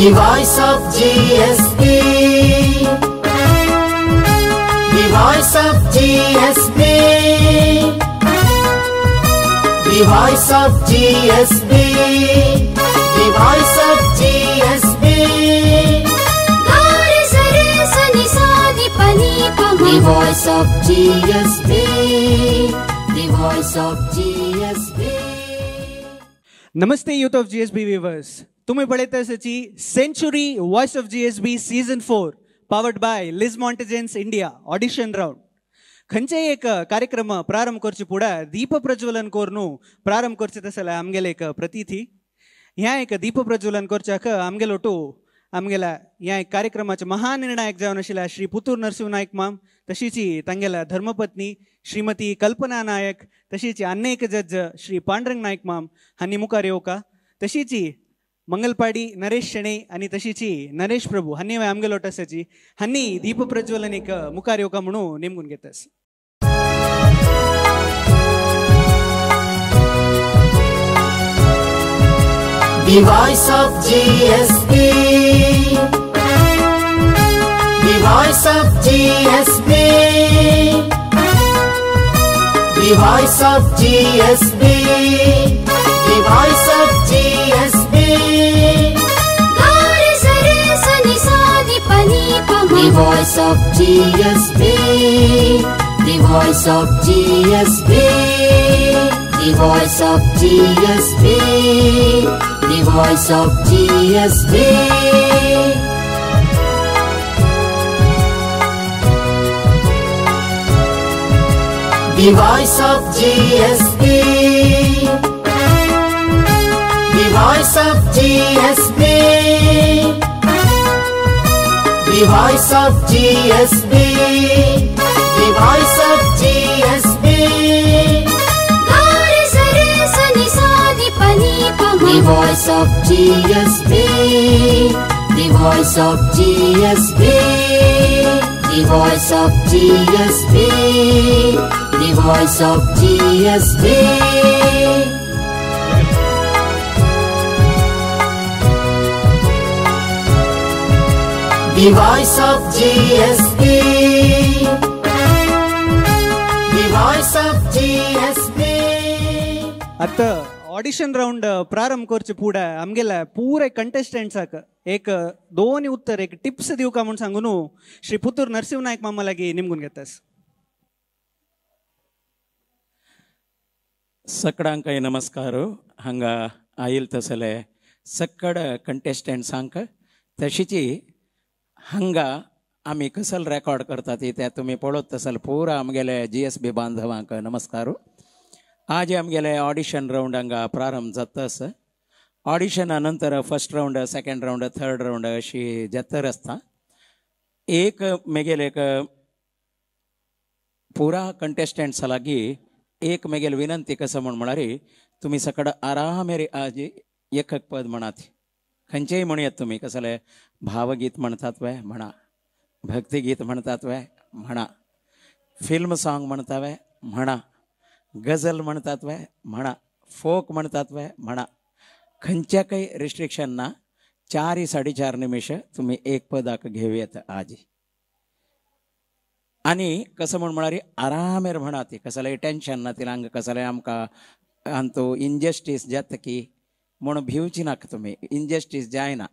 The voice of GSB. The voice of GSB. The voice of GSB. The voice of GSB. The voice of GSB. The voice of GSB. Namaste youth of GSB viewers. तुम्ही पळयत आसाची century voice of GSB season 4 powered by Liz Montagens India audition round. खंयचेय एक कार्यक्रम प्रारंभ करचे फुडें दीप प्रज्वलन करून प्रारंभ करचे तसले आमगेले एक प्रतिथी. ह्या एक दीप प्रज्वलन करच्याक आमगेलो टू आमगेल्या ह्या एक कार्यक्रमाचे महानिर्णायक जावन आशिल्ल्या श्री पुतूर नरसिंह नायक माम, तशीच तांगेल्या धर्मपत्नी श्रीमती कल्पना नायक, तशीच अन्य एक जज श्री पांडुरंग नायक माम हांणी मुखार येवका, तशीच मंगलपाडी नरेश शेणै आनी तशीच नरेश प्रभू हांणी आमगेलो आसाची हांणी दीप प्रज्वलन एक मुखार येवका म्हणून नेमून घेतास. The voice of GSB. The voice of GSB. The voice of GSB. The voice of GSB. The voice of GSB. The voice of GSB. The voice of GSB. The voice of GSB. The voice of GSB. The voice of GSB. The voice of GSB. The voice of GSB. The voice of GSB. The voice of GSB. The voice of GSB. The voice of GSB. The voice of GSB. The voice of GSB. आता audition round प्रारंभ करचे फुडें आमगेल्या पुराय कंटेस्टंट्साक एक दोन उत्तर एक टिप्स दिवका म्हूण सांगून श्री पुतूर नरसिंह नायक मामा लागीं निमगून घेतास. सकडांकय नमस्कार. हांगा आयल तसले सकड कंटेस्टंट्सांक तशीची हांगा आमी कसल रेकॉर्ड करतात ते तुमी पळोवत तसल पुरा आमगेले GSB बांधवांक नमस्कार. आज आमगेले ऑडिशन राउंड हांगा प्रारंभ जाता आसा. ऑडिशना नंतर first round, second round, third round अशी जातर आसता. एक मेगेले एक पुरा कंटेस्टंट्सा लागीं एक मेगेल विनंती कसं म्हूण म्हळ्यार तुमी सकड आरामेरी आज एक पद म्हणात. खंयचेय म्हणयात तुमी, कसले भावगीत म्हणतात वे म्हणा, भक्तिगीत म्हणतात वे म्हणा, फिल्म सॉंग म्हणता वे म्हणा, गझल म्हणतात वे म्हणा, फोक म्हणतात वे म्हणा, खंयच्या काही रिस्ट्रिक्शन ना. 4 4.5 निमिष तुमी एक पदाक घेवयात आज. आनी कसं म्हूण म्हळ्यार आरामेर म्हणा ती, कसलें टेन्शन ना तिला हांगा कसलें आमकां आमचो इनजस्टीस जाता की म्हूण भिवची नाका तुमी. इनजस्टीस जायना.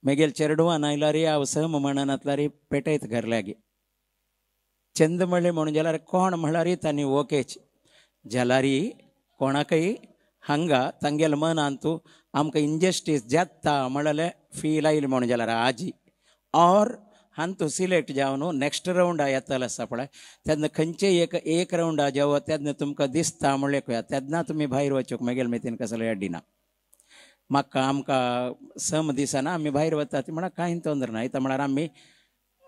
मेगेल चेरडुवान आयल्यार हांव सम म्हणनातल्यार पेटयत घर लागीं चंद म्हणलें म्हणून जाल्यार कोण म्हळ्यार तांणी ओकेच जाल्यार कोणाकय हांगा तांगेल मनान तूं आमकां इनजस्टीस जाता म्हणलें फील आयली म्हणून जाल्यार आजी और हांतू सिलेक्ट जावन नेक्स्ट रावंडा येतलो आसा पळय तेन्ना खंयचे एक एक रावंडा जेव तेन्ना तुमकां दिसता म्हणलें तेन्ना तुमी भायर वचूंक मेगेल मेतीन कसलें अड्डिना. म्हाका आमकां सम दिसना आमी भायर वता ती म्हणा कांय तोंदर ना. इतां म्हळ्यार आमी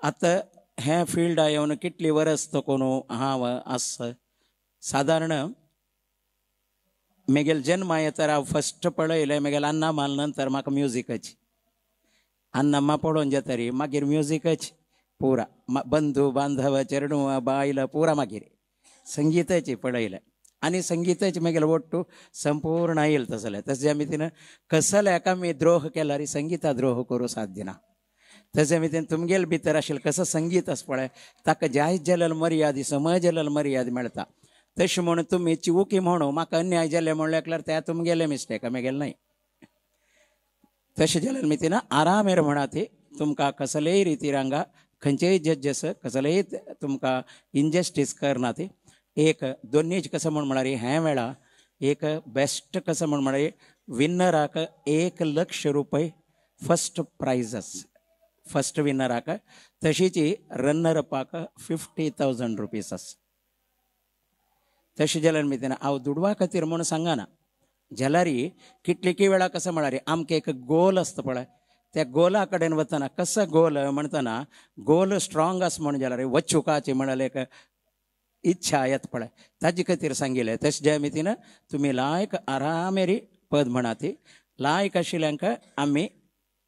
आतां हें फिल्डा येवन कितली वरस तो कोण हांव आस सादारण मेगेल जन्मा येतर हांव फस्ट पळयलें मेगेल अन्ना माल नंतर म्हाका म्युजिकाची अन्नम्मा पळोवन जातरी मागीर म्युजिकच पुरा बंधू बांधव चेरडुवां बायल पुरा मागीर संगीताची पळयलें. आनी संगीताचे मागीर वट्टू संपूर्ण येयल तसलें. तशें आमी तिनं कसले एका मी द्रोह केल्यार संगीता द्रोह करूं साध्य ना. तशें आमी तिनं तुमगेल भितर आशिल्लें कसं संगीत आसा पळय ताका जायत जाल्यार मर्यादी समज जाल्यार मर्याद मेळटा. तशें म्हणून तुमी चिवुकी म्हणू म्हाका अन्याय जालें म्हणल्यार त्या तुमगेलें मिस्टेक मेगेलें न्हय. तशें जाल्यार मी तिनं आरामेर म्हणा ती तुमकां कसलेय रितीर हांगा खंयचेय जज्जस कसलेय तुमकां इनजस्टीस करना ती. एक दोन्हीच कसं म्हण म्हळ्यार हें वेळा एक बेस्ट कसं म्हण म्हळ्यार विनराक 1 लाख रुपये फर्स्ट प्रायज फर्स्ट विनराक, तशीच रनर अपाक 50,000 रुपीज आस. तशें जाल्यार मी तेन्ना हांव दुडवा खातीर म्हूण सांगना जाल्यार कितलेकी वेळा कसं म्हळ्यार आमकां एक गोल आसता पळय त्या गोला कडेन वतना कसो गोल म्हणटना गोल स्ट्रॉंग आसा म्हण जाल्यार वचुकाची म्हळ्यार एक इच्छा येत पळय ताजे खातीर सांगिल्लें. तशें ज्या मितीन तुमी लायक आरामेरी पद म्हणा ती लायक आशिल्ल्यांक आमी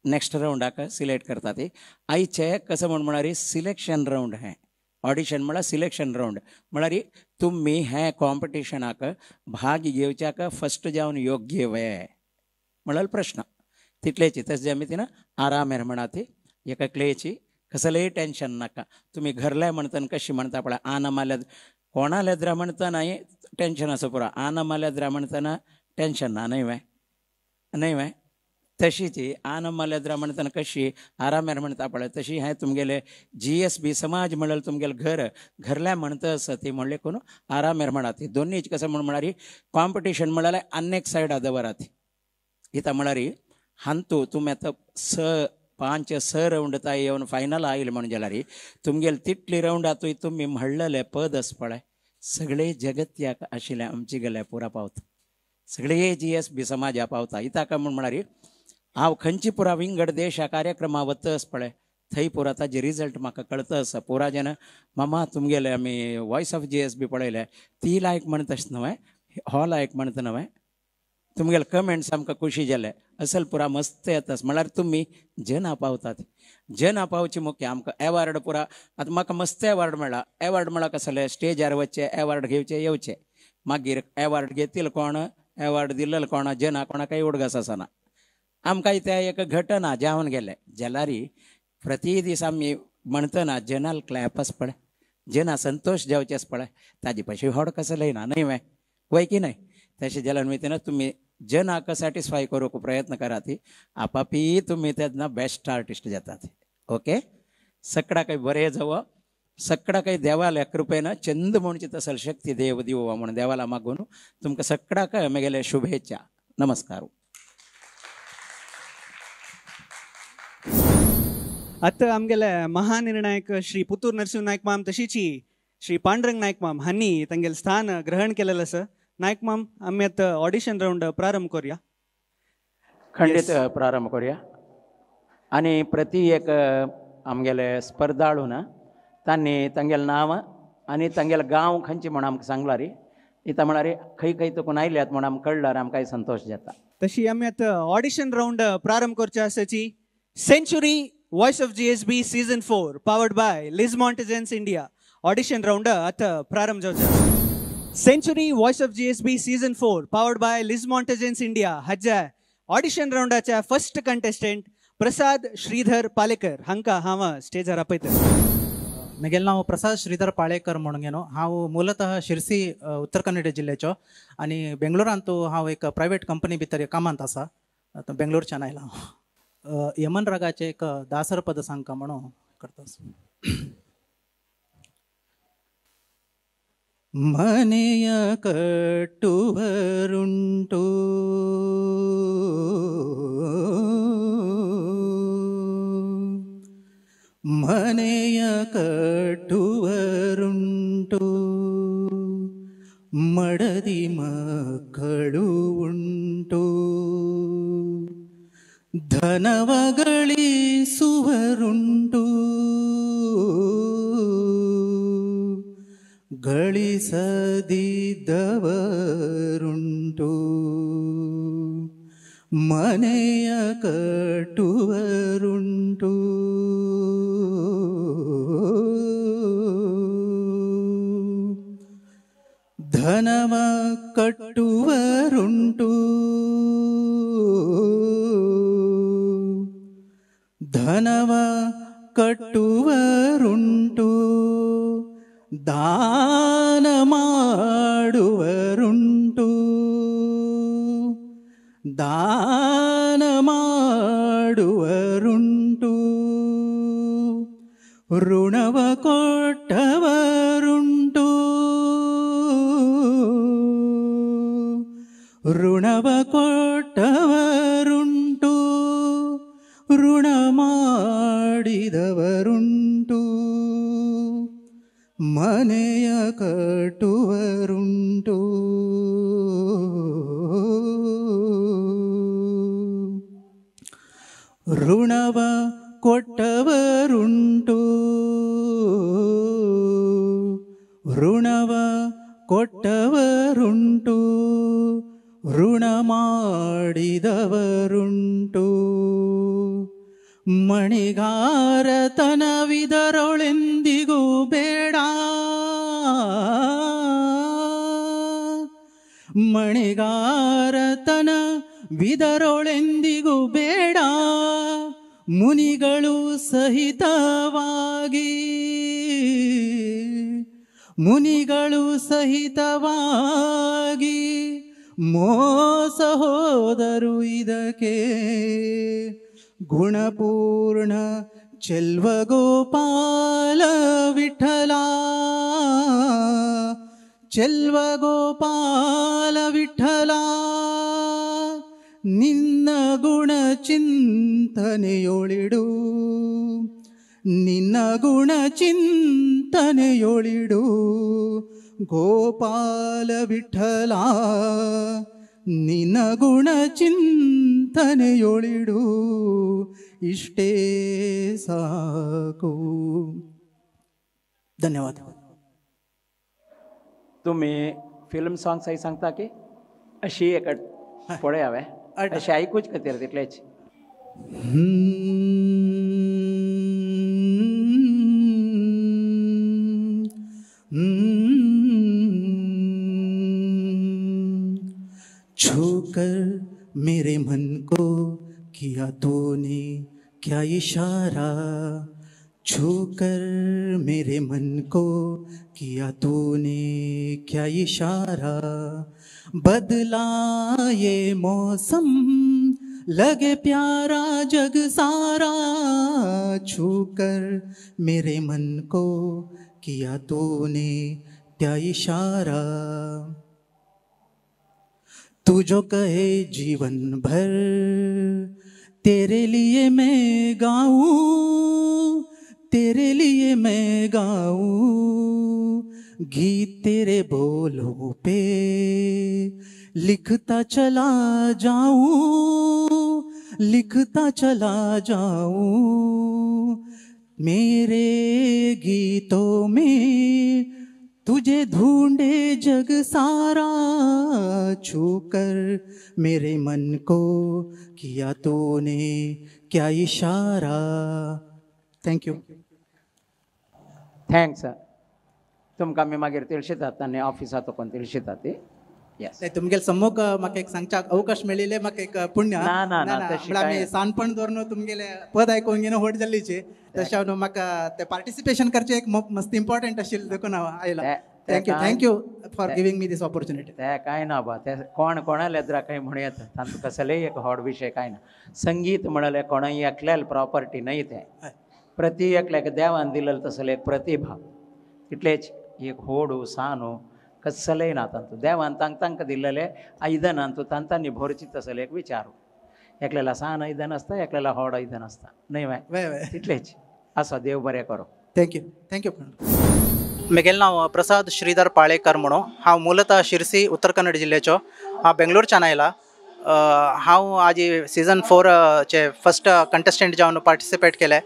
नेक्स्ट रावंडाक सिलेक्ट करता ती. आयचे कसं म्हण म्हळ्यार सिलेक्शन रावंड हें ऑडिशन म्हळ्यार सिलेक्शन रावंड म्हळ्यार तुमी हें कॉम्पिटिशनाक भाग घेवच्याक फर्स्ट जावन योग्य वे म्हळ्यार प्रश्न तितलेची. तशें ज्या मितीन आरामेर म्हणा ती एकलेची कसलेय टेन्शन नाका. तुमी घरले म्हणतना कशी म्हणता पळय आना माल्यार कोणा लेद्रा म्हणतना टेन्शन आसा पुरो आना माल्याद्रा म्हणतना टेन्शन ना न्हय न्हय वे. तशीच आना माल्याद्रा म्हणतना कशी आरामेर म्हणता पळय तशी हें तुमगेले GSB समाज म्हणल्यार तुमगेलें घर घरल्या म्हणता आसा ती म्हणलें कोण आरामेर म्हणा ती. दोन्हीच कसं म्हण म्हळ्यार कॉम्पिटिशन म्हळ्यार आनी एक सायडा दवरात इता म्हळ्यार हांतू तुमी आतां 6 5 6 रावंड ताय येवन फायनल आयल म्हण जाल्यार तुमगेले तितली रावंडातूय तुमी म्हणलेले पद आसा पळय सगळे जगत्याक आशिल्ले आमचे गेले पुरा पावता सगळे GSB समाजा पावता. इताका म्हण म्हळ्यार हांव खंयची पुरा विंगड देशा कार्यक्रमा वता आसा पळय थंय पुरा ताजे रिजल्ट म्हाका कळता आसा. पुरा जेन्ना मामा तुमगेले आमी वॉयस ऑफ GSB पळयले ती लायक म्हणटा तशें न्हय हो लायक म्हणटा न्हय तुमगेले कमेंट्स आमकां खुशी जाले असल पुरा मस्त येता म्हळ्यार तुमी जना पावतात. जना पावचे मुख्य आमकां एवार्ड पुरा आतां म्हाका मस्त एवार्ड मेळ्ळा. एवार्ड मेळ्ळा कसले स्टेजार वचचे एवार्ड घेवचे येवचे मागीर एवार्ड घेतील कोण एवार्ड दिल्ले कोण जना कोणाकय उडगास आसना. आमकां त्या एक घटना जावन गेले जाल्यार प्रति दीस आमी म्हणटना जनाल क्लॅप आसा पळय जना संतोश जावचे आसा पळय ताजे पशी व्हड कसलेय ना न्हय वय की न्हय. तशें जाल्यार वयतना तुमी जनाक सॅटिस्फाय करूंक प्रयत्न करात आपापी तुमी तेन्ना बेस्ट आर्टिस्ट जातात. ओके सगळ्याकय बरें जावं सगळ्याकय देवाल्या कृपेन चंद म्हणचे तसल शक्ती देव दिवो म्हणून देवाला मागून तुमकां सगळ्याकय म्हगेले शुभेच्छा. नमस्कार. आतां आमगेले महानिर्णायक श्री पुतूर नरसिंह नायक माम तशीची श्री पांडुरंग नायक माम हांणी तांगेलें स्थान ग्रहण केलेलें आसा. नायक माम आमी आतां ऑडिशन रावंड प्रारंभ करूया. खंडीत प्रारंभ करूया. आनी प्रति एक आमगेले स्पर्धाळू ना तांणी तांगेलें नांव आनी तांगेलें गांव खंयचे म्हण आमकां सांगला रे इतां म्हळ्यार खंय खंय तुकून आयल्यात म्हण आमकां कळ्ळार आमकांय संतोश जाता. तशी आमी आतां ऑडिशन रावंड प्रारंभ करचे आसाची. Century voice of GSB season 4 powered by Lismont Agency India audition round आतां प्रारंभ जावचो. Century voice of GSB season 4 powered by Lismont Agency India हाज्या ऑडिशन रावंडाच्या फर्स्ट कंटेस्टंट प्रसाद श्रीधर पालेकर हांकां हांव स्टेजार आपयता. म्हगेलें नांव प्रसाद श्रीधर पाळेकर म्हणून न्हू. हांव ಮೂಲತಃ शिरसी उत्तर कन्नड जिल्ल्याचो आनी बेंगलोरांत हांव एक प्रायवेट कंपनी भितर कामांत आसा. आतां बेंगलोरच्यान आयला हांव. यमन रागाचें एक दासर पद सांगका म्हणून करता. ಮನೆಯ ಕಟ್ಟುವರುಂಟು ಮನೆಯ ಕಟ್ಟುವರುಂಟು ಮಡದಿ ಮಕ್ಕಳು ಉಂಟು ಧನವ ಗಳಿಸುವರುಂಟು ಗಳಿಸದಿದ್ದವರುಂಟು ಮನೆಯ ಕಟ್ಟುವರುಂಟು ಧನ ಧನವ ಕಟ್ಟುವರುಂಟು, ಧನವ ಕಟ್ಟುವರುಂಟು, ದಾನ ಮಾಡುವರುಂಟು, ದಾನ ಮಾಡುವರುಂಟು, ಋಣವ ಕೊಟ್ಟವರುಂಟು, ಋಣವ ಕೊಟ್ಟವರುಂಟು, ಋಣ ಮಾಡಿದವರುಂಟು, ಮನೆಯ ಕಟ್ಟುವರುಂಟು, ಋಣವ ಕೊಟ್ಟವರುಂಟು, ಋಣವ ಕೊಟ್ಟವರುಂಟು, ಋಣ ಮಾಡಿದವರುಂಟು, ಮಣಿಗಾರತನವಿದರೊಳೆಂದಿಗೂ ಬೇಡ, ಮಣಿಗಾರತನ ವಿದರೊಳೆಂದಿಗೂ ಬೇಡ, ಮುನಿಗಳು ಸಹಿತವಾಗಿ, ಮುನಿಗಳು ಸಹಿತವಾಗಿ ಮೋಸ ಹೋದರು ಇದಕ್ಕೆ. ಗುಣಪೂರ್ಣ ಚೆಲ್ವ ಗೋಪಾಲ ವಿಠಲ, ಚೆಲ್ವ ಗೋಪಾಲ ವಿಠಲ, ನಿನ್ನ ಗುಣ ಚಿಂತನೆಯೊಳಿಡು, ನಿನ್ನ ಗುಣ ಚಿಂತನೆಯೊಳಿಡು, ಗೋಪಾಲ ವಿಠಲ, ನಿನ್ನ ಗುಣ ಚಿಂತನೆಯೊಳಿಡು, ಇಷ್ಟೇ ಸಾಕು. ಧನ್ಯವಾದ. तुम्ही फिल्म सॉंग्स सांगता की अशी एक पळय हांवें अशें आयकूच खातीर तितलेच. छूकर मेरे मन को किया तूने क्या इशारा, छूकर मेरे मन को किया तूने क्या इशारा, बदला ये मौसम लगे प्यारा जग सारा, छूकर मेरे मन को किया तूने क्या इशारा। तू जो कहे जीवन भर तेरे लिए मैं गाऊं, तेरे लिए मैं गाऊं, गीत तेरे बोलों पे लिखता चला जाऊं, लिखता चला जाऊं, मेरे गीतों में तुझे ढूंढे जग सारा, छूकर मेरे मन को किया तूने क्या इशारा. Thank you. Thanks. तुमकां आमी मागीर तिळशितात आनी ऑफिसांत वचून तिळशितात ती. येस. तुमगेले सम्मुख म्हाका एक सांगच्याक अवकाश मेळिल्ले म्हाका एक पुण्य. ना ना ना, आमी सानपण दवरून तुमगेले पद आयकून घेवन व्हड जाल्लीची, तशें हांव म्हाका ते पार्टिसिपेशन करचें एक मस्त इम्पॉर्टंट आशिल्लें देखून हांव आयला. Thank you, thank you for giving me this opportunity. ते कांय ना बा, ते कोण कोणाले लेद्रा कांय म्हणू येता, तांतूं कसलेय एक व्हड विशय कांय ना. संगीत म्हणलें कोणाय एकल्याल प्रॉपर्टी न्हय, तें प्रति एकल्याक देवान दिलेलो तसले एक प्रतिभा, तितलेच एक होडू सानू कसलेय ना तांतूं. देवान तांक तांकां दिल्लेले आयदन तांतूं तांतांनी भरची तसले एक विचारू. एकल्याला सान आयदन आसता, एकल्याला व्हड आयदन आसता, न्हय व्हय? तितलेच आसा. देव बरें करूं. Thank you, thank you. म्हगेलें नांव प्रसाद श्रीधर पाळेकर म्हणून. हांव मूलतः शिरसी उत्तर कन्नड जिल्ल्याचो. हांव बेंगलोरच्यान आयला. हांव आज सीजन 4चे फर्स्ट कंटेस्टंट जावन पार्टिसिपेट केलें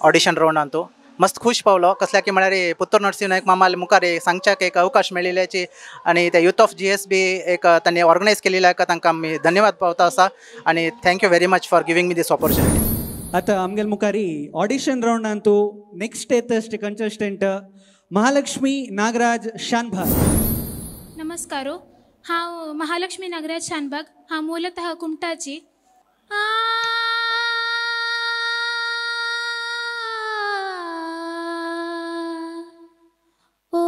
ऑडिशन रावंडांतू. मस्त खूश पावलो कसल्या की म्हळ्यार पुत्तूर नरसिंह नायक मामा मुखार सांगच्याक एक अवकाश मेळिल्ल्याची आनी ते यूथ ऑफ GSB एक तांणी ऑर्गनायज केलेल्या तांकां आमी धन्यवाद पावता आसा आनी thank you very much for giving me this opportunity. आतां आमगेले मुखारी ऑडिशन रावंडांतू नेक्स्ट येतस्ट कंटेस्टंट महालक्ष्मी नागराज शानभाग. नमस्कारो. हांव महालक्ष्मी नागराज शानबाग. हांव मूलतः कुमटाची. ओ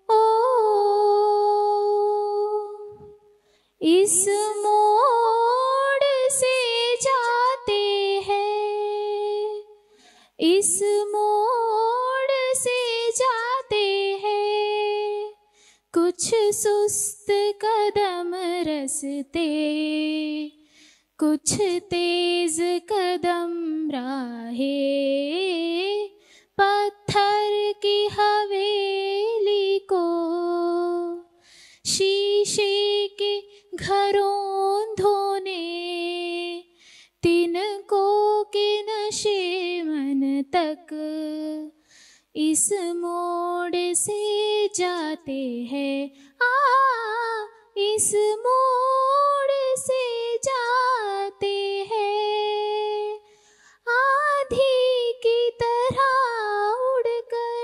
ओ इस मोड़ से जाते हैं, इस मोड़ से जाते हैं, कुछ सुस्त कदम रसते, कुछ तेज कदम राहे, पत्थर की हवेली को शीशे के घरों धोने, तिनको के नशे मन तक इस मोड़ से जाते हैं, आ इस मोड़ से जाते हैं, आधी की तरह उड़कर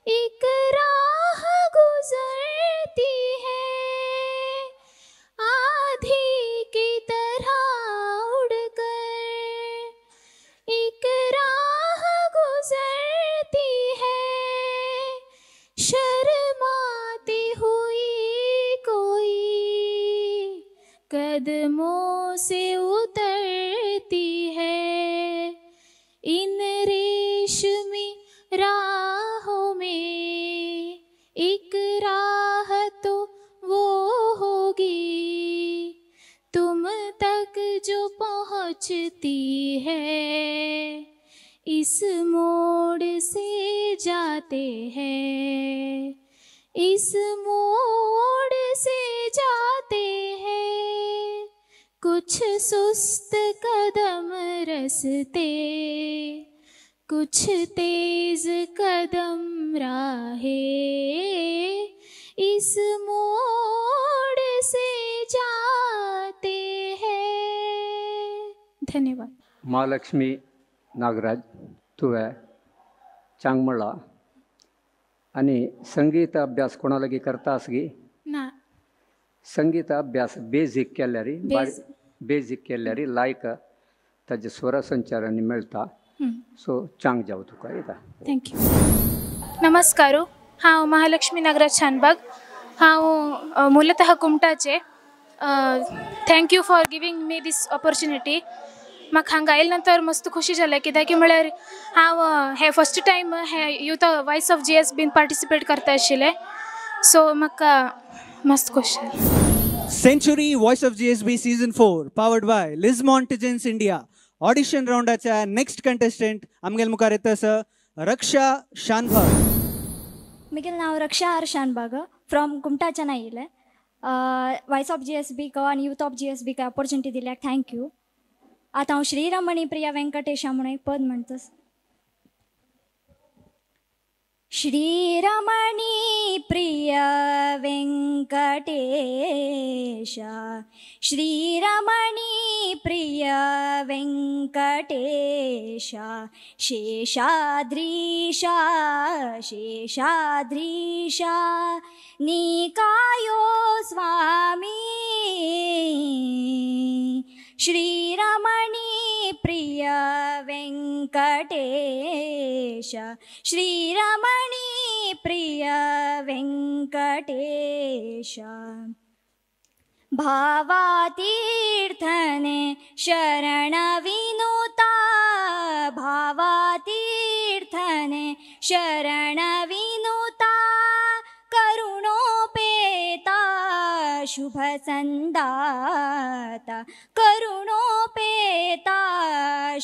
एक राह गुजरती है, आधी की तरह उड़कर एक राह गुजरती है, शर्माती हुई कोई कदमों से उतरती है, इन रेशमी राहों में एक राह तो वो होगी, तुम तक जो पहुँचती है, इस मोड़ से जाते हैं, इस मोड़ से जाते हैं, कुछ सुस्त कदम रसते, कुछ तेज कदम राहे, इस मोड़ से जाते हैं. धन्यवाद. महालक्ष्मी नागराज, तुवें चांगमळा आनी संगीत अभ्यास कोणा लागीं करता आसगी? ना. संगीत अभ्यास बेजीक केल्यार, बेजीक केल्यार लायक ताजे स्वरसंचार आनी मेळटा. सो चांग जावं तुका येता. Thank you. नमस्कार. हांव महालक्ष्मी नागराज शानबाग. हांव मूलतः कुमटाचे. Thank you for giving me this opportunity. म्हाका हांगा आयले नंतर मस्त खुशी जालें, कित्याक म्हळ्यार हांव हे फर्स्ट टायम हे youth voice of G S bin participate करता आशिल्लें. सो म्हाका मस्त खुशी जालें. Century voice of GSB season 4 powered by Lismont Tigens India audition राउंडाच्या next contestant आमगेल मुखार येता आसा रक्षा शानभाग. म्हगेलें नांव रक्षा आर शानभाग, फ्रॉम कुमटाच्यान आयिल्लें. वॉयस ऑफ GSB आनी youth of GSB opportunity दिल्याक thank you. आतां हांव श्रीरमणी प्रिया वेंकटेशा म्हणून एक पद म्हणटा. श्रीरमणी प्रिया वेंकटेशा, श्रीरमणी प्रिया वेंकटेशा, शेषाद्रीशा शेषाद्रीशा निकायो स्वामी, श्रीरमणी प्रिया वेंकटेशा, श्रीरमणी प्रिया वेंकटेशा. भावातीर्थने शरण विनुता, भावातीर्थने शरण विनुता, करुणोपेता शुभ संदाता, करुणोपेता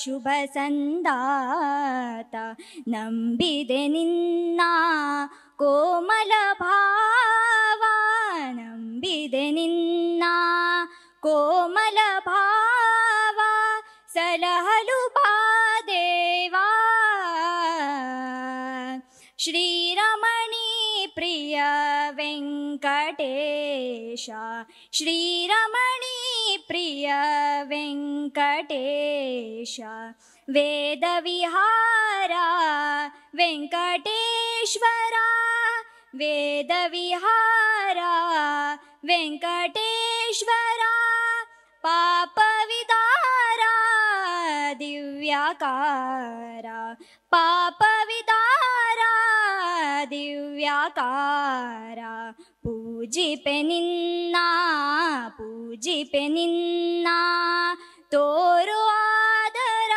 शुभ संदाता, ನಂಬಿದೆ ನಿನ್ನ ಕೋಮಲ ಭಾವ, ನಂಬಿದೆ ನಿನ್ನ ಕೋಮಲ ಭಾವ, ಸಲಹಲು ಬಾ ದೇವಾ, ಶ್ರೀರಮಣಿ ಪ್ರಿಯ ವೆಂಕಟೇಶ, ಶ್ರೀರಮಣಿ ಪ್ರಿಯ ವೆಂಕಟೇಶ ವೇದವಿಹಾರ ವೆಂಕಟೇಶ್ವರ ವೇದವಿಹಾರ ವೆಂಕಟೇಶ್ವರ ಪಾಪವಿದಾರ ದಿವ್ಯಾಕಾರ ಪಾಪವಿದಾರ ದಿವ್ಯಾಕಾರ ಪೂಜಿಪೆ ನಿನ್ನ ಪೂಜಿಪೆ ನಿನ್ನ ತೋರು ಆದರ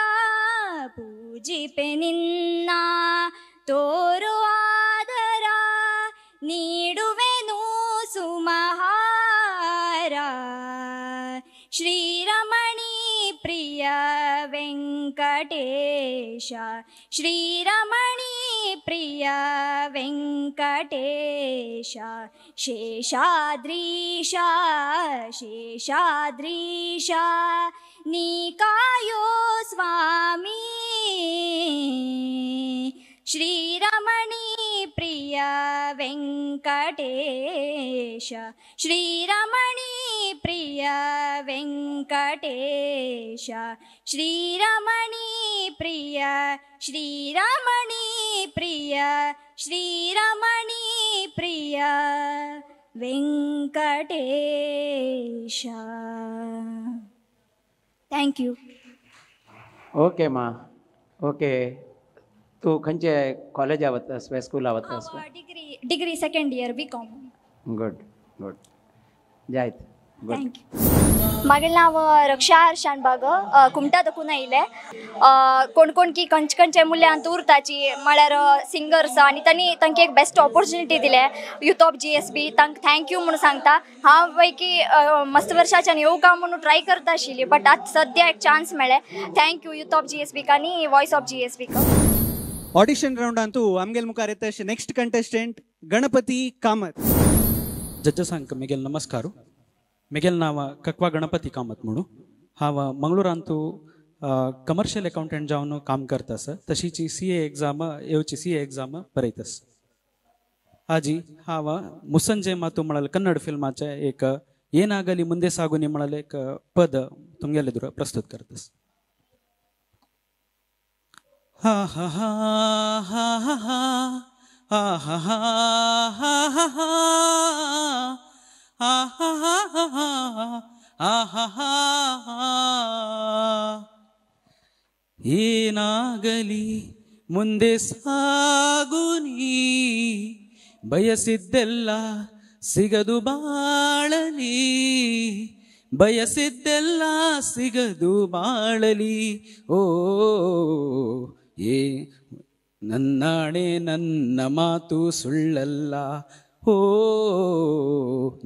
ಪೂಜಿಪೆ ನಿನ್ನ ತೋರು ಆದರ ನೀಡುವೆನು ಸುಮಹಾರ ಶ್ರೀರಮಣಿ ಪ್ರಿಯ ವೆಂಕಟೇಶ ಶ್ರೀರಮಣಿ ಪ್ರಿಯ ವೆಂಕಟೇಶ ಶೇಷಾದ್ರೀಶ ಶೇಷಾದ್ರೀಶ ನೀ ಕಾಯೋ ಸ್ವಾಮಿ ಶ್ರೀರಮಣಿ ಪ್ರಿಯ ವೆಂಕಟೇಶ ಶ್ರೀರಮಣಿ ಪ್ರಿಯ ವೆಂಕಟೇಶ ಶ್ರೀರಮಣಿ ಪ್ರಿಯ ಶ್ರೀರಮಣಿ ಪ್ರಿಯ ಶ್ರೀರಮಣಿ ಪ್ರಿಯ ವೆಂಕಟೇಶ. Thank you. Okay ಮಾ, ಓಕೆ. तू खंयचे कॉलेजा वता स्कूला वता? Degree second year B Com. Good good, जायत गुड. Thank you. मागीर नांव रक्षा आर शानबाग, कुमटा दखून आयिल्लें. कोण कोण की खंयचे खंयचे मुल्यांत उरताची म्हळ्यार सिंगर्स आनी तांणी तांकां एक बेस्ट ऑपॉर्च्युनिटी दिले यूथ ऑफ GSB. तांकां thank you म्हणून सांगता. हांव पैकी मस्त वर्साच्यान येवं म्हणून ट्राय करता आशिल्ली, बट आतां सद्या एक चान्स मेळ्ळें. Thank you youth of GSB आनी voice of GSB. Audition round ಅಂತೂ ಆಮ್ಗೆಲ್ ಮುಖಾರ್ ನೆಕ್ಸ್ಟ್ ಕಂಟೆಸ್ಟೆಂಟ್ ಗಣಪತಿ ಕಾಮತ್. ಜಜ್ಜಸಾಂಕ ಮಿಗೆಲ್ ನಮಸ್ಕಾರ. ಮಿಗೆಲ್ ನಾವ ಕಕ್ವಾ ಗಣಪತಿ ಕಾಮತ್ म्हणू. हांव मंगळूरांतू कमर्शियल अकाउंटंट जावन काम करतास. तशीची CA exam येवची CA exam बरयतस. आजी हांव मुसंजे मातू म्हळ्यार कन्नड फिल्माचे एक ಏನಾಗಲಿ ಮುಂದೆ ಸಾಗುನಿ म्हळ्यार एक पद तुमगेले दुर प्रस्तुत करतस. हा हा हा हा हा हा हा हा हा हा हा हा हा हा. ಏನಾಗಲಿ ಮುಂದೆ ಸಾಗುನಿ, ಬಯಸಿದ್ದೆಲ್ಲ ಸಿಗದು ಬಾಳಲಿ, ಬಯಸಿದ್ದೆಲ್ಲ ಸಿಗದು ಬಾಳಲಿ. ಓ ಏ ನನ್ನಾಣೆ ನನ್ನ ಮಾತು ಸುಳ್ಳಲ್ಲ, ಓ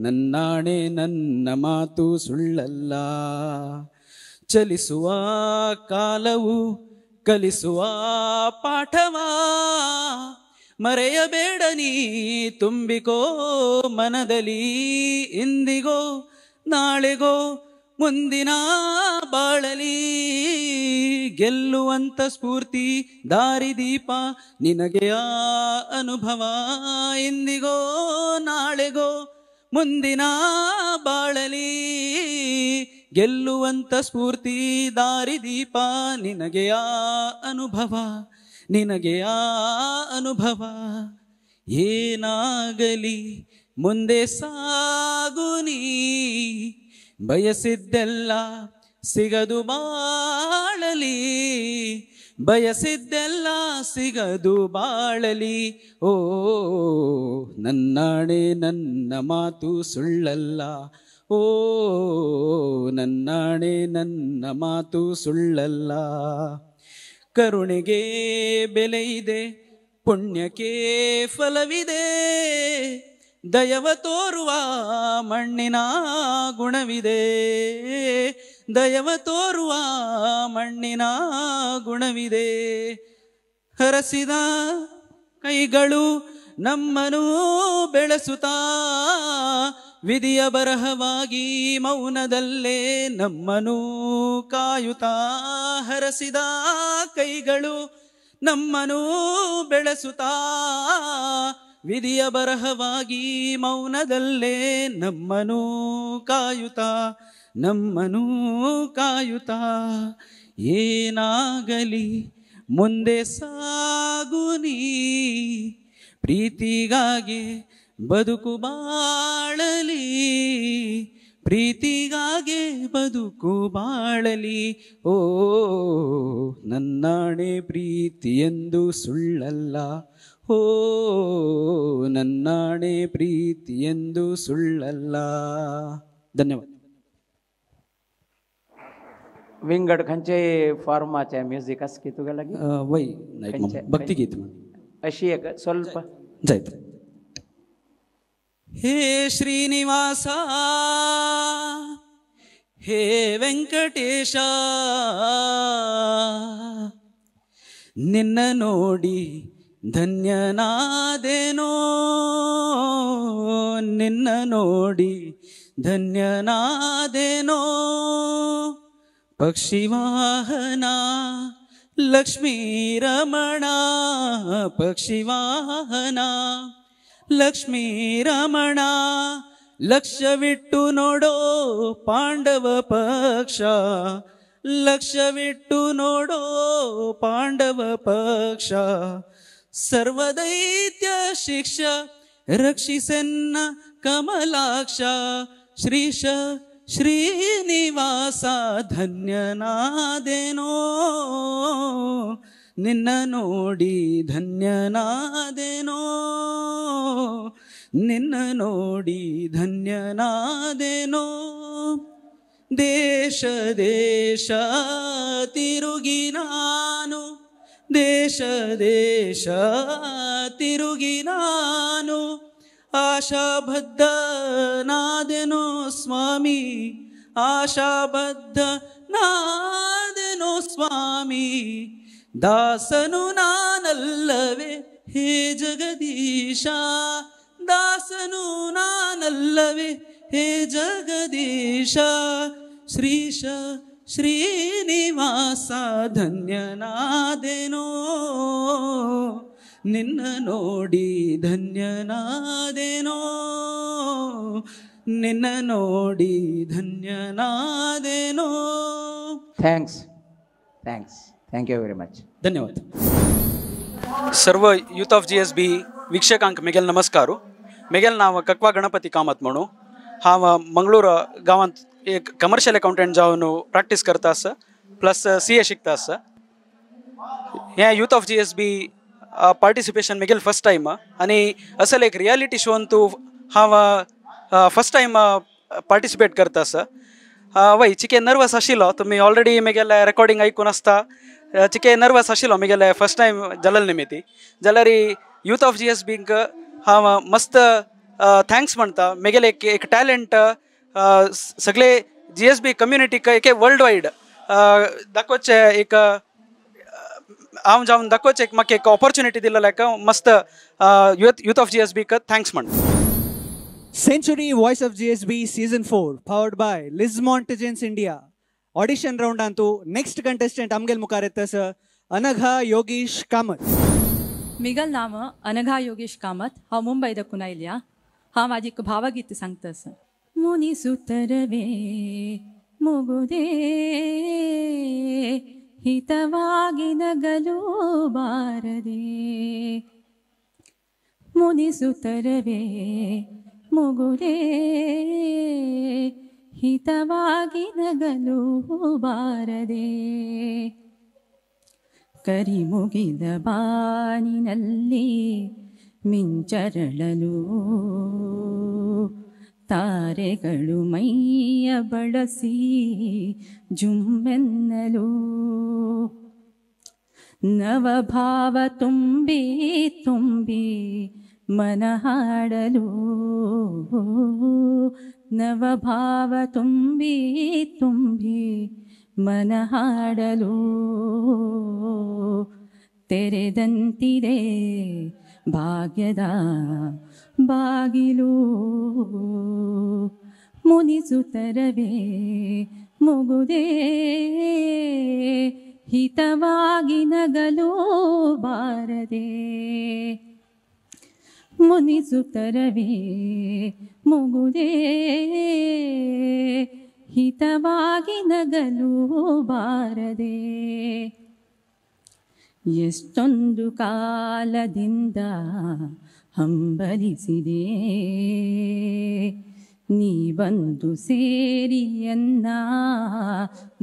ನನ್ನಾಣೆ ನನ್ನ ಮಾತು ಸುಳ್ಳಲ್ಲ. ಚಲಿಸುವ ಕಾಲವು ಕಲಿಸುವ ಪಾಠವ ಮರೆಯಬೇಡ ನೀ ತುಂಬಿಕೋ ಮನದಲ್ಲಿ, ಇಂದಿಗೋ ನಾಳೆಗೋ ಮುಂದಿನ ಬಾಳಲಿ. ಗೆಲ್ಲುವಂತ ಸ್ಫೂರ್ತಿ ದಾರಿದೀಪ ನಿನಗೆ ಆ ಅನುಭವ, ಇಂದಿಗೋ ನಾಳೆಗೋ ಮುಂದಿನ ಬಾಳಲಿ. ಗೆಲ್ಲುವಂತ ಸ್ಫೂರ್ತಿ ದಾರಿದೀಪ ನಿನಗೆ ಆ ಅನುಭವ, ನಿನಗೆ ಆ ಅನುಭವ. ಏನಾಗಲಿ ಮುಂದೆ ಸಾಗುನಿ, ಬಯಸಿದ್ದೆಲ್ಲ ಸಿಗದು ಬಾಳಲಿ, ಬಯಸಿದ್ದೆಲ್ಲ ಸಿಗದು ಬಾಳಲಿ. ಓ ನನ್ನಾಣೆ ನನ್ನ ಮಾತು ಸುಳ್ಳಲ್ಲ, ಓ ನನ್ನಾಣೆ ನನ್ನ ಮಾತು ಸುಳ್ಳಲ್ಲ. ಕರುಣೆಗೆ ಬೆಲೆ ಇದೆ, ಪುಣ್ಯಕ್ಕೆ ಫಲವಿದೆ, ದಯವ ತೋರುವ ಮಣ್ಣಿನ ಗುಣವಿದೆ, ದಯವ ತೋರುವ ಮಣ್ಣಿನ ಗುಣವಿದೆ. ಹರಸಿದ ಕೈಗಳು ನಮ್ಮನು ಬೆಳೆಸುತ್ತಾ, ವಿಧಿಯ ಬರಹವಾಗಿ ಮೌನದಲ್ಲೇ ನಮ್ಮನು ಕಾಯುತ್ತಾ. ಹರಸಿದ ಕೈಗಳು ನಮ್ಮನು ಬೆಳೆಸುತ್ತಾ, ವಿಧಿಯ ಬರಹವಾಗಿ ಮೌನದಲ್ಲೇ ನಮ್ಮನೂ ಕಾಯುತ್ತಾ, ನಮ್ಮನೂ ಕಾಯುತ್ತಾ. ಏನಾಗಲಿ ಮುಂದೆ ಸಾಗು ನೀ, ಪ್ರೀತಿಗಾಗಿ ಬದುಕು ಬಾಳಲಿ, ಪ್ರೀತಿಗಾಗೆ ಬದುಕು ಬಾಳಲಿ. ಓ ನನ್ನಾಣೆ ಪ್ರೀತಿಯೆಂದು ಸುಳ್ಳಲ್ಲ, ಓ ನನ್ನಾಣೆ ಪ್ರೀತಿಯೆಂದು ಸುಳ್ಳಲ್ಲ. ಧನ್ಯವಾದ. विंगड खंयचे फॉर्माचे म्युझिक आसा की तुगे लागीं? वय भक्तिगीत अशी एक स्वल्प जायत. हे श्रीनिवासा, हे ವೆಂಕಟೇಶ, ನಿನ್ನ ನೋಡಿ ಧನ್ಯನಾದೇನೋ, ನಿನ್ನ ನೋಡಿ ಧನ್ಯನಾದೇನೋ. ಪಕ್ಷಿವಾಹನ ಲಕ್ಷ್ಮೀ ರಮಣ, ಪಕ್ಷಿವಾಹನ ಲಕ್ಷ್ಮೀ ರಮಣ, ಲಕ್ಷ್ಯವಿಟ್ಟು ನೋಡೋ ಪಾಂಡವ ಪಕ್ಷ, ಲಕ್ಷ್ಯವಿಟ್ಟು ನೋಡೋ ಪಾಂಡವ ಪಕ್ಷ. ಸರ್ವದೈತ್ಯ ಶಿಕ್ಷ ರಕ್ಷಿಸೆನ್ನ ಕಮಲಾಕ್ಷ, ಶ್ರೀಶ ಶ್ರೀನಿವಾಸ ಧನ್ಯನಾದೇನೋ, ನಿನ್ನ ನೋಡಿ ಧನ್ಯನಾದೇನೋ, ನಿನ್ನ ನೋಡಿ ಧನ್ಯನಾದೇನೋ. ದೇಶ ದೇಶ ತಿರುಗಿ ನಾನು, ದೇಶ ದೇಶ ತಿರುಗಿ ನಾನು, ಆಶಾಬದ್ಧನಾದೆನೋ ಸ್ವಾಮಿ, ಆಶಾಬದ್ಧನಾದೆನೋ ಸ್ವಾಮಿ. ದಾಸನು ನಾನಲ್ಲವೇ ಹೇ ಜಗದೀಶ, ದಾಸನು ನಾನಲ್ಲವೇ ಹೇ ಜಗದೀಶ. ಶ್ರೀಶ ಶ್ರೀನಿವಾಸ ಧನ್ಯನಾದೆನೋ, ನಿನ್ನ ನೋಡಿ ಧನ್ಯನಾದೆನೋ, ನಿನ್ನ ನೋಡಿ ಧನ್ಯನಾದೆನೋ. Thanks, thanks, thank you very much. ಧನ್ಯವಾದ. ಸರ್ವ ಯೂತ್ ಆಫ್ GSB ವೀಕ್ಷಕಾಂक मेगेल नमस्कार. मेगेल नाव कक्वा गणपती कामत म्हणू. हांव मंगळूर गांवांत एक कमर्शियल अकाउंटंट जावन प्रॅक्टीस करता आसा, प्लस CA शिकता आसा. हें यूथ ऑफ GSB participation मेगेल फर्स्ट टायम आनी असल एक रियलिटी शोन तूं हांव फर्स्ट टायम पार्टिसिपेट करता आसा. वय चिके नर्वस आशिल्लो, तुमी ऑलरेडी मेगेले रेकॉर्डिंग आयकून आसता. चिके नर्वस आशिल्लो मेगेले फर्स्ट टायम जालेले निमित्ती. जाल्यार यूथ ऑफ GSBक हांव मस्त thanks म्हणटा. मेगेले एक एक टॅलंट सगळे GSB कम्युनिटीक एक वर्ल्ड वायड दाखोवचें एक हांव जावन दाखोवचें एक म्हाका एक ऑपॉर्च्युनिटी दिल्ल्याक मस्त यूथ ऑफ GSBक thanks म्हणटा. Century voice of GSB season 4 powered by Lismont Agency India audition round Antu next contestant आमगेल मुखार येता सर अनघा योगेश कामत. मिगल नाम अनघा योगेश कामत. हांव मुंबय दखून आयल्या. हांव म्हाजी एक भावगीत सांगता सर. मुनिसुतरवे मुगुदे हितವಾಗಿ ನಗಲು ಬಾರದೆ, ಮುನಿಸುತ್ತರವೇ ಮುಗುದೇ ಹಿತವಾಗಿ ನಗಲು ಬಾರದೆ, ಕರಿಮುಗಿದ ಬಾನಿನಲ್ಲಿ ಮಿಂಚರಳಲು ತಾರೆಗಳು ಮೈಯ ಬಳಸಿ ಜುಮ್ಮೆನ್ನಲು, ನವಭಾವ ತುಂಬಿ ತುಂಬಿ ಮನಹಾಡಲು, ನವಭಾವ ತುಂಬಿ ತುಂಬಿ ಮನಹಾಡಲು, ತೆರೆದಂತಿದೆ ಭಾಗ್ಯದ ಬಾಗಿಲು, ಮುನಿಸುತ್ತರವೇ ಮುಗುದೇ ಹಿತವಾಗಿ ನಗಲು ಬಾರದೆ, ಮುನಿಸುತ್ತರವೇ ಮುಗುದೇ ಹಿತವಾಗಿ ನಗಲು ಬಾರದೆ. ಎಷ್ಟೊಂದು ಕಾಲದಿಂದ ಹಂಬಲಿಸಿದೆ ನೀ ಬಂದು ಸೇರಿಯನ್ನ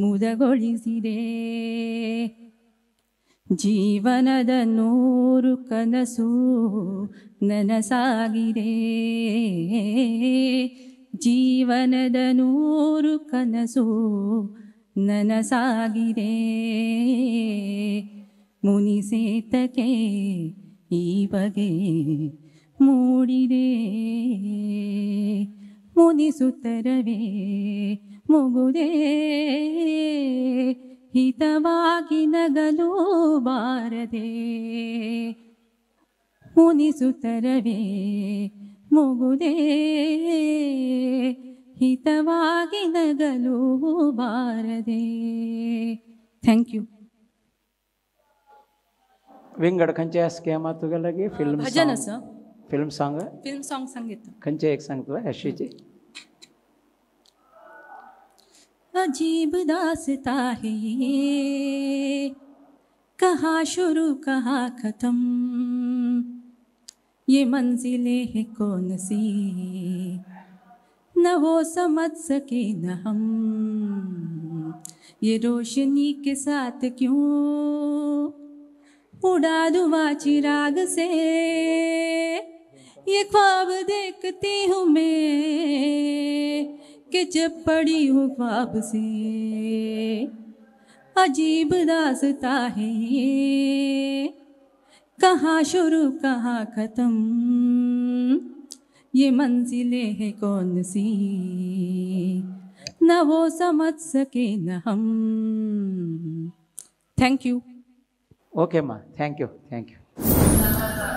ಮುದಗೊಳಿಸಿದೆ. ಜೀವನದ ನೂರು ಕನಸು ನನಸಾಗಿದೆ, ಜೀವನದ ನೂರು ಕನಸು ನನಸಾಗಿದೆ. ಮುನಿಸೇತಕ್ಕೆ ಈ ಬಗೆ ಮೂಡಿದೆ, ಮುನಿಸುತ್ತರವೇ ಮುಗುದೇ ಹಿತವಾಗಿ ನಗಲು ಬಾರದೆ, ಮುನಿಸುತ್ತರವೇ ಮುಗುದೇ ಹಿತವಾಗಿ ನಗಲು ಬಾರದೆ. Thank you. विंगड खंयचे स्कॅमा तुगे लागी फिल्म भजन आसा, फिल्म सॉन्ग, फिल्म सॉन्ग सांगितलं. खंयचे एक सांग तुला अशीची. अजीब दास्ता है ये, कहाँ शुरू कहाँ खत्म, ये मंजिलें हैं कौन सी, न वो समझ सके न हम, ये रोशनी के साथ क्यों उड़ा दुआ चिराग से, ये ख्वाब देखती हूँ मैं कि जब पड़ी हूँ ख्वाब से। अजीब दास्ता है ये, कहाँ शुरू कहाँ खत्म, ये मंजिलें हैं कौन सी, न वो समझ सके न हम. Thank you. Okay मा, thank you, thank you.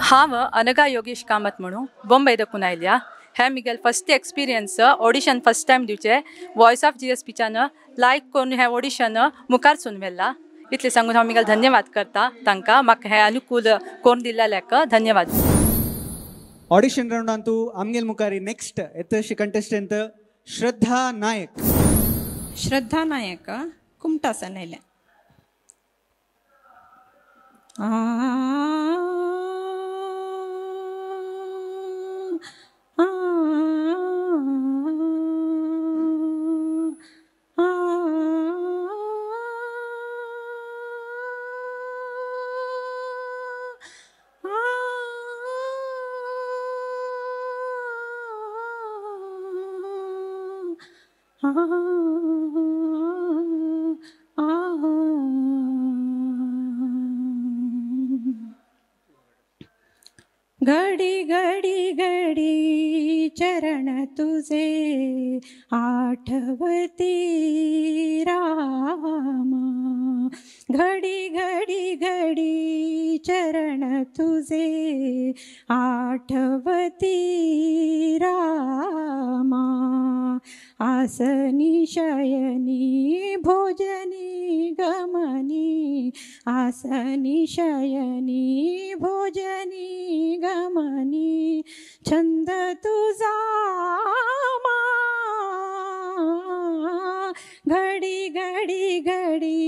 हांव अनघा योगेश कामत म्हणून बॉम्बे दकून आयल्या. हे Miguel first experience, audition first time दिवचे. वॉयस ऑफ जीएसपीच्यान लायक करून हें ऑडिशन मुखार सून व्हेलां. इतलें सांगून हांव मिगेल धन्यवाद करता तांकां, म्हाका हें अनुकूल करून दिल्ल्याक धन्यवाद. ऑडिशन राउंडांतू आमगेल मुखारी नेक्स्ट एतशी कंटेस्टंट श्रद्धा नायक. श्रद्धा नायक कुमटासन आयल्या. घडी घडी घडी चरण तुझे आठवती रामा, घडी घडी घडी चरण तुझे आठवती रामा. आसनी शयनी भोजनी गमनी, आसनी शयनी भोजनी गमनी, छंद तुझा मा. घडी घडी घडी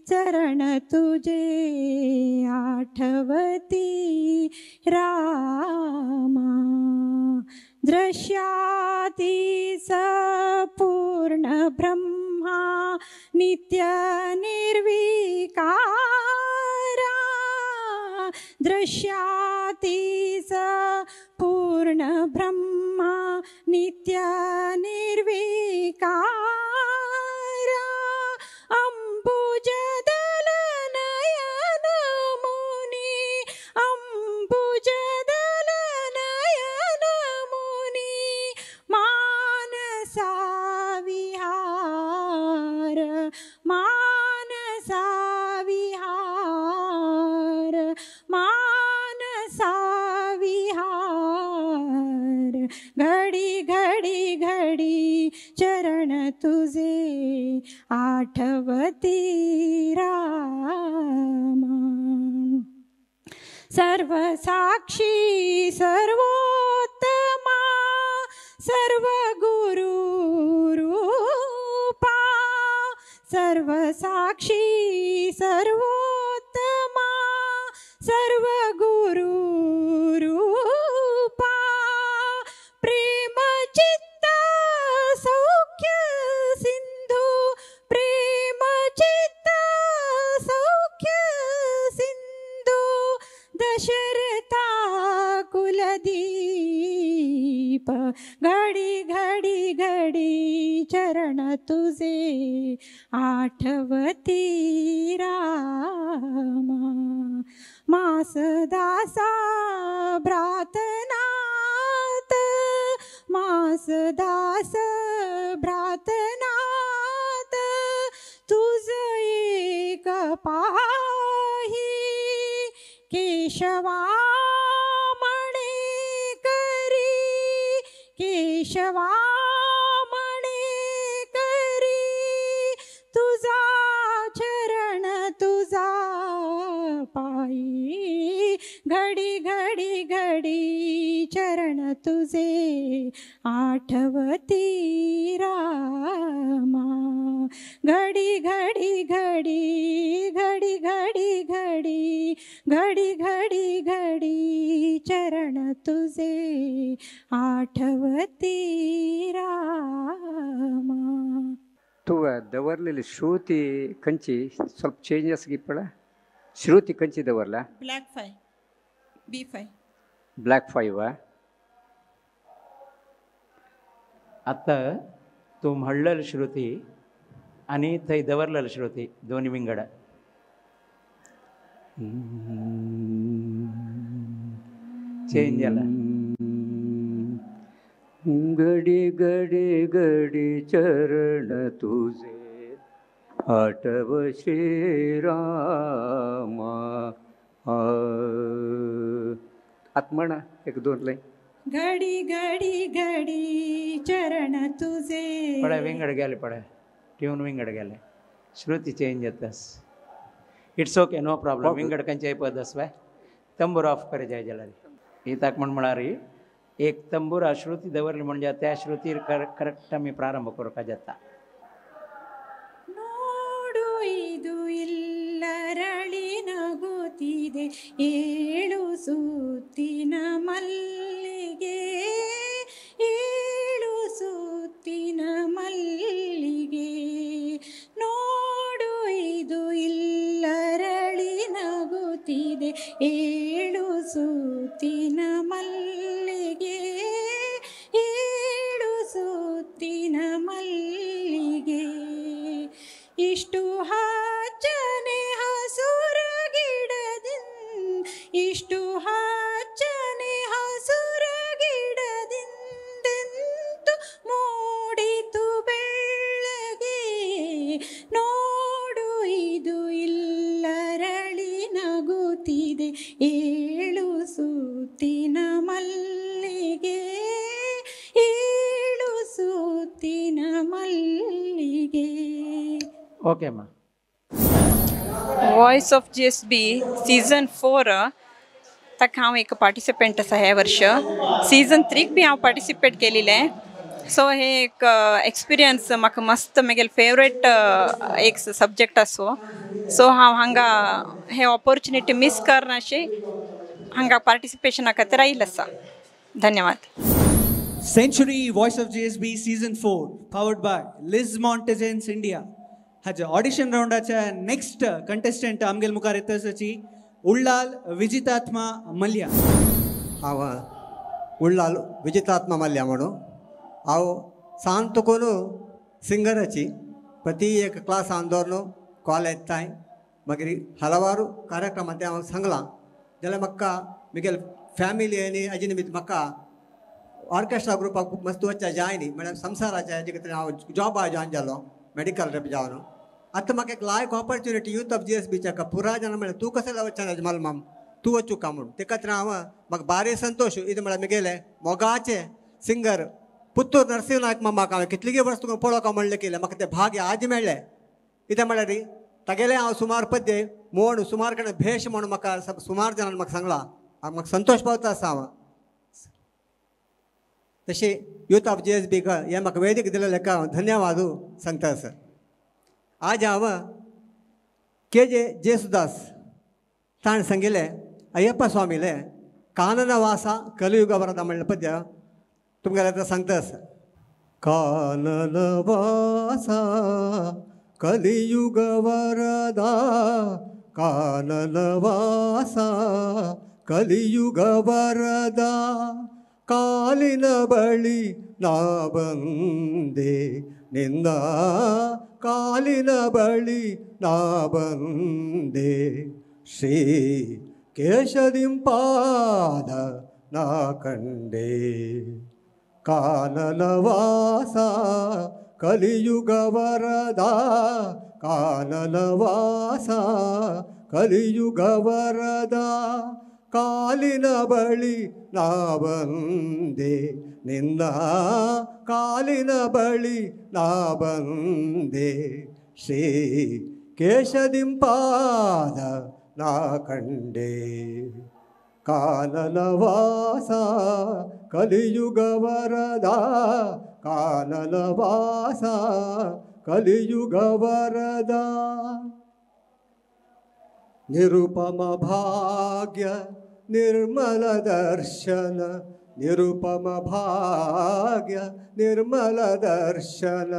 चरण तुझे आठवती रामा. दृश्याती पूर्ण ब्रह्मा नित्य निर्विकारा, दृश्याती पूर्ण ब्रह्मा नित्य निर्विकारा. अंबुजदल नयन मुनि, अंबुजदल नयन मुनि, मानसा विहार, मानसा विहार, मानसा विहार. घडी घडी घडी चरण तुझे आठवती रामा. सर्वसाक्षी सर्वोत्तमा सर्वगुरु रूपा सर्वसाक्षी सर्वोत्तमा सर्वगुरु रूपा प्रेम चित्त सौख्य सिंधु प्रेम चित्त सौख्य सिंधु दशरथा कुलदीप घडी घडी घडी चरण तुझे आठवती रामा मासदासा भ्रातनाथ मासदास भ्रातनाथ तुझ एक पाही केशवा म्हणे करी केशवा म्हणे करी तुझा चरण तुझा पायी घडी घडी घडी चरण तुझे आठवती रामा घडी घडी घडी घडी घडी घडी घडी घडी घडी चरण तुझे आठवती रामा. तूं दवरलेली श्रुती खंयची ಸ್ವಲ್ಪ चेंजस गिपळ श्रुती खंयची दवरला? Black 5 B5 black 5. आतां तूं म्हणलेली श्रुती आनी थंय दवरलेली श्रुती दोनी विंगड. चेंज जाला. घडी घडी घडी चरण तुझे आठव श्रीरामा. आत्मणा एक दोन लाईन. घडी घडी घडी चरण तुझे पळय विंगड गेले, पळय ट्यून विंगड गेले, श्रुती change जातास. It's okay, no problem. विंगड खंयच्याय पद आसवाय तंबूर ऑफ करे जाय जाल्यार हिताक म्हण म्हळ्यार एक तंबूरा श्रुती दवरली म्हणजे त्या श्रुतीर करेक्ट आमी प्रारंभ करूंक जाता. ನೋಡು ಇದು ಇಲ್ಲರಳಿ ನಗುತ್ತಿದೆ ಏಳು ಸುತ್ತಿನ ಮಲ್ಲಿಗೆ ಏಳು ಸುತ್ತಿನ ಮಲ್ಲಿಗೆ ನೋಡು ಇದು ಇಲ್ಲರಳಿ ನಗುತ್ತಿದೆ ಏಳು ಸುತ್ತಿನ ಮಲ್ಲಿಗೆ ಏಳು ಸುತ್ತಿನ ಮಲ್ಲಿಗೆ ಇಷ್ಟು ಹಚ್ಚನೆ ಹಸುರ ಗಿಡದಿಂದ ಇಷ್ಟು ಹಚ್ಚನೆ ಹಸುರ ಗಿಡದಿಂದೆಂತು ಮೂಡಿತು ಬೆಳ್ಳಗೆ ನೋಡು ಇದು ಇಲ್ಲರಳಿ ನಗುತ್ತಿದೆ ಏಳು ಸುತ್ತಿನ ಮಲ್ಲಿಗೆ ಏಳು ಸುತ್ತಿನ ಮಲ್ಲಿಗೆ. ಓಕೆ ಅಮ್ಮ. Voice of G S B season 4 ताका हांव एक पार्टिसिपेंट आसा हे वर्ष. सीजन 3 बी हांव पार्टिसिपेट केलेलें. सो हे एक एक्सपिरियन्स म्हाका मस्त म्हगेले फेवरेट एक सब्जेक्ट आसो. सो हांव हांगा हे ऑपॉर्चुनिटी मीस करनाशे हांगा पार्टिसिपेशना खातीर आयिल्लें आसा. धन्यवाद. Century voice of GSB season 4 powered by Liz Montagens India हाज्या ऑडिशन रावंडाच्या नेक्स्ट कंटेस्टंट आमगेल मुखार येता आसाची उल्लाल विजितात्मा मल्ल्या. हांव उल्लाल विजितात्मा मल्ल्या म्हणून हांव सान तुकून सिंगराची प्रति एक क्लास हांव दवरलो कॉलेज तांय मागीर हलवारू कार्यक्रमांत हांव सांगलां जाल्यार म्हाका म्हगेले फॅमिली आनी हाजे निमित्त म्हाका ऑर्केस्ट्रा ग्रुपाक मस्त वचच्या जायनी म्हळ्यार संवसाराच्या हेजे खातीर हांव जॉबा जॉयन जालो मेडिकल रेप जावन. आतां म्हाका एक लायक opportunity youth of G S बीच्या पुरा जाणां म्हळ्यार तूं कशें वचना मलमाम तूं वचूं का म्हूण ते खातीर हांव म्हाका भारी संतोश. इतें म्हळ्यार म्हगेले मोगाचे सिंगर पुत्तूर नरसिंह नायक मामाक हांवें कितलीं वर्स तुका पळोवंक म्हणलें केलें म्हाका तें भाग्य आज मेळ्ळें. कितें म्हळ्यार तागेलें हांव सुमार पद्य म्हूण सुमार कडेन भेश म्हूण म्हाका सुमार जाणान म्हाका सांगलां, म्हाका संतोश पावता आसा हांव. तशें यूथ ऑफ GSB हें म्हाका वेदीक दिलें लेखा हांव धन्यवाद सांगता आसा. आज हांव के जे जेसुदास ताणें सांगिल्लें अय्यप्पा स्वामीलें काननवासा कलियुग वरदा म्हणलें पद्य तुमकां आतां सांगता आसा. काननवासा कलियुग वरदा, काननवासा कलियुग वरदा, ಕಾಲಿನ ಬಳಿ ನಾ ಬಂದೆ ನಿನ್ನ ಕಾಲಿನ ಬಳಿ ನಾ ಬಂದೆ, ಶ್ರೀ ಕೇಶದಿಂಪಾದ ನಾ ಕಂಡೆ, ಕಾನನವಾಸ ಕಲಿಯುಗ ವರದ, ಕಾನನವಾಸ ಕಲಿಯುಗ ವರದ, ಕಾಲಿನ ಬಳಿ ನಾ ಬಂದೆ ನಿನ್ನ ಕಾಲಿನ ಬಳಿ ನಾ ಬಂದೆ, ಶ್ರೀ ಕೇಶದಿಂಪಾದ ನಾ ಕಂಡೆ, ಕಾನನವಾಸ ಕಲಿಯುಗ ವರದ, ಕಾನನವಾಸ ಕಲಿಯುಗ ವರದ. ನಿರುಪಮ ಭಾಗ್ಯ ನಿರ್ಮಲ ದರ್ಶನ, ನಿರುಪಮ ಭಾಗ್ಯ ನಿರ್ಮಲ ದರ್ಶನ,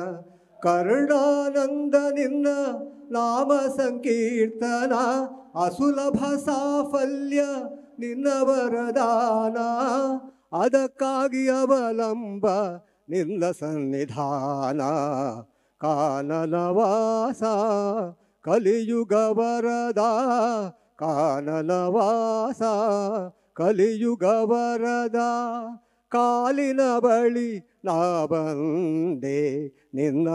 ಕರುಣಾನಂದ ನಿನ್ನ ನಾಮ ಸಂಕೀರ್ತನ, ಅಸುಲಭ ಸಾಫಲ್ಯ ನಿನ್ನ ವರದಾನ, ಅದಕ್ಕಾಗಿ ಅವಲಂಬ ನಿನ್ನ ಸನ್ನಿಧಾನ, ಕಾನನವಾಸ ಕಲಿಯುಗ ವರದ, ಕಾನನವಾಸ ಕಲಿಯುಗ ವರದ, ಕಾಲಿನ ಬಳಿ ನಾ ಬಂದೆ ನಿನ್ನ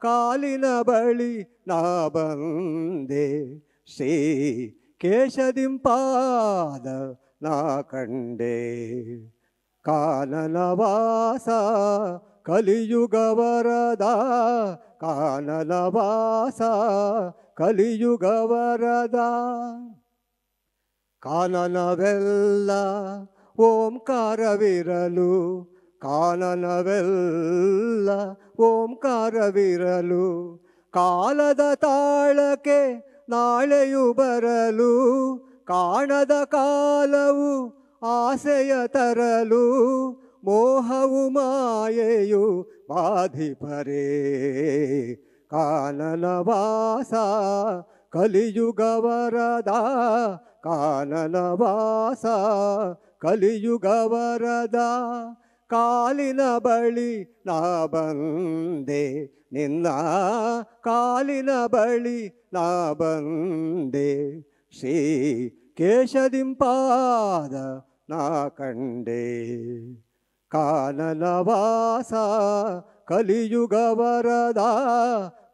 ಕಾಲಿನ ಬಳಿ ನಾ ಬಂದೆ, ಶ್ರೀ ಕೇಶದಿಂಪಾದ ನಾ ಕಂಡೆ, ಕಾನನವಾಸ ಕಲಿಯುಗ ವರದ, ಕಾನನವಾಸ ಕಲಿಯುಗ ವರದ. ಕಾನನವೆಲ್ಲ ಓಂಕಾರವಿರಲು, ಕಾನನವೆಲ್ಲ ಓಂಕಾರವಿರಲು, ಕಾಲದ ತಾಳಕ್ಕೆ ನಾಳೆಯು ಬರಲು, ಕಾಣದ ಕಾಲವು ಆಸೆಯ ತರಲು, ಮೋಹವು ಮಾಯೆಯು ಬಾಧಿಪರೇ, ಕಾನನವಾಸ ಕಲಿಯುಗ ವರದ, ಕಾನನವಾಸ ಕಲಿಯುಗ ವರದ, ಕಾಲಿನ ಬಳಿ ನಾ ಬಂದೆ ನಿನ್ನ ಕಾಲಿನ ಬಳಿ ನಾ ಬಂದೆ, ಶ್ರೀ ಕೇಶದಿಂಪಾದ ನಾ ಕಂಡೆ, ಕಾನನವಾಸ ಕಲಿಯುಗ ವರದ,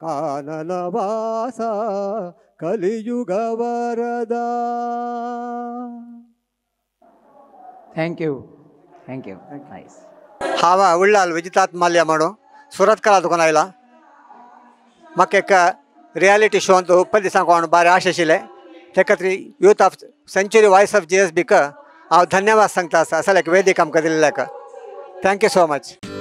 ಕಾನನವಾಸ ಕಲಿಯುಗ ವರದ. Thank you, thank you. Nice. हांव उल्लाल विजितात माल्या म्हणून सुरतकला तुका आयला. म्हाका एक रियालिटी शोंत पयलीं दिसांक कोण बारे आश आशिल्लें, ते खातीर youth of century voice of GSB हांव धन्यवाद सांगता आसा, असो एक वेदीक आमकां दिल्ल्याक. Thank you so much.